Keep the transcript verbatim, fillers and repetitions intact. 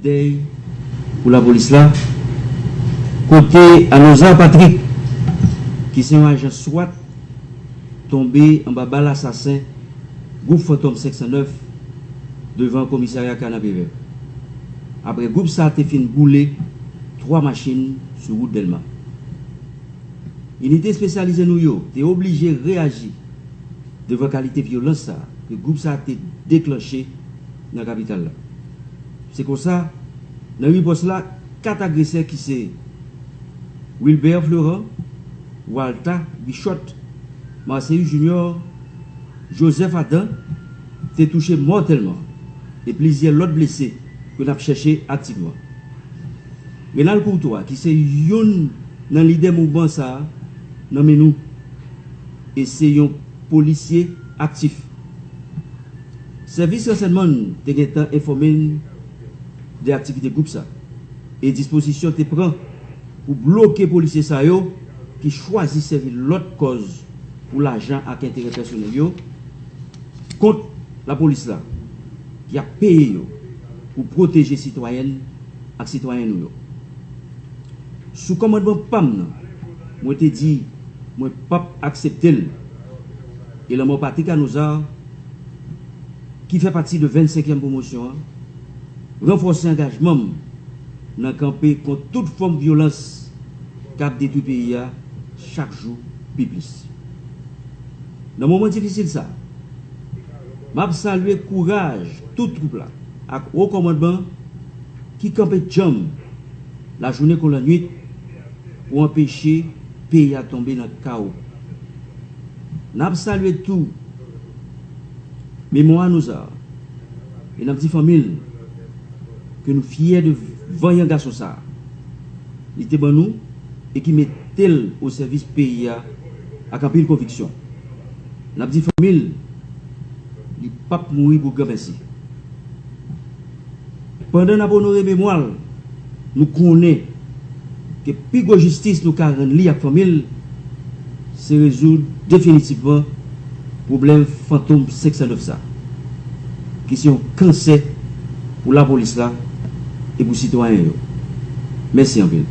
Dèy pou lapolis la, kote Anozar Patrick, ki se yon ajan swat, tonbe anba bal asasen gwoup Fantom senk san nèf devan komisarya Kanapevè, apre gwoup sa a te fin boule twa machin sou wout Dèlma. Inite espesyalize nou yo te oblije reyaji devan kalite vyolans sa a ke gwoup sa a te deklanche nan kapital la. Se konsa, nan ripòs la, kat agresè ki se Wilbert Florent, Walta Bichot, Marceus Junior, Joseph Adam te touche mòtèlman e plizyè lòt blese ke n ap chèche aktivman. Renald Courtois, ki se youn nan lidè mouvman sa a, nan men nou e se yon polisye aktif. Sèvis ransèyman te gentan enfòme n de aktivite gwoup sa e dispozisyon te pran pou bloke polisye sa yo ki chwazi sèvi lòt kòz pou lajan ak enterè pèsonèl yo kont lapolis la ki ap peye yo pou pwoteje sitwayèn ak sitwayen nou yo. Sou kòmandman pa m nan, mwen te di mwen p ap aksepte l. E lanmò Patrick Anozar, ki fè pati de vennsenkyèm pwomosyon an, ranfòse angajman m nan kanpe kont tout fòm vyolans k ap detwi peyi a chak jou pi plis. Nan moman difisil sa a, m ap salye kouraj tout twoup la ak wo kòmandman ki kanpe djanm lajounen kon lannwit pou anpeche peyi a tonbe nan kawo. N ap salye tou memwa Anozar e n ap di fanmi l ke nou fyè de vanyan gason sa a li te ban nou e ki mete l o sèvis peyi a ak anpil konviksyon. N ap di fanmi l li p ap mouri pou granmèsi. Pandan n ap onore memwa l, nou konnen ke pi gwo jistis nou ka rann li ak fanmi l se rezoud definitivman pwoblèm Fantom senk san nèf sa, ki se yon kansè pou lapolis la e pou sitwayen yo. Mèsi anpil.